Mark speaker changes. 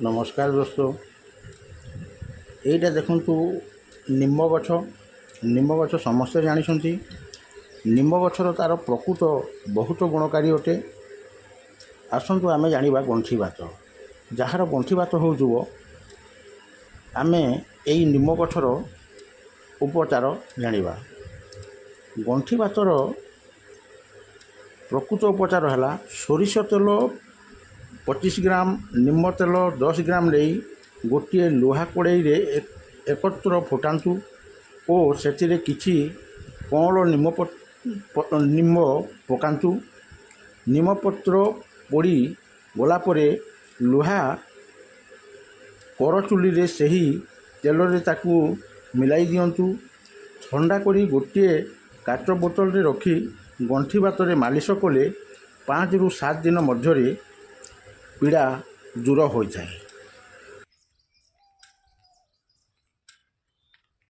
Speaker 1: ନମସ୍କାର ଦୋସ୍ତ। ଏଇଟା ଦେଖନ୍ତୁ ନିମ୍ବ ଗଛ। ନିମ୍ବ ଗଛ ସମସ୍ତେ ଜାଣିଛନ୍ତି। ନିମ୍ବ ଗଛର ତା'ର ପ୍ରକୃତ ବହୁତ ଗୁଣକାରୀ ଅଟେ। ଆସନ୍ତୁ ଆମେ ଜାଣିବା ଗଣ୍ଠିବାତ। ଯାହାର ଗଣ୍ଠିବାତ ହେଉଥିବ, ଆମେ ଏଇ ନିମ୍ବ ଗଛର ଉପଚାର ଜାଣିବା। ଗଣ୍ଠିବାତର ପ୍ରକୃତ ଉପଚାର ହେଲା ସୋରିଷ ତେଲ 25 ଗ୍ରାମ, ନିମ୍ବ ତେଲ 10 ଗ୍ରାମ ନେଇ ଗୋଟିଏ ଲୁହା କଡ଼େଇରେ ଏକତ୍ର ଫୁଟାନ୍ତୁ ଓ ସେଥିରେ କିଛି କଅଁଳ ନିମ୍ବ ପକାନ୍ତୁ। ନିମପତ୍ର ପୋଡ଼ି ଗଲା ପରେ ଲୁହା କରଚୁଲିରେ ସେହି ତେଲରେ ତାକୁ ମିଳାଇ ଦିଅନ୍ତୁ। ଥଣ୍ଡା କରି ଗୋଟିଏ କାଚ ବୋତଲରେ ରଖି ଗଣ୍ଠିବାତରେ ମାଲିସ କଲେ 5ରୁ 7 ଦିନ ମଧ୍ୟରେ ପୀଡ଼ା ଦୂର ହୋଇଥାଏ।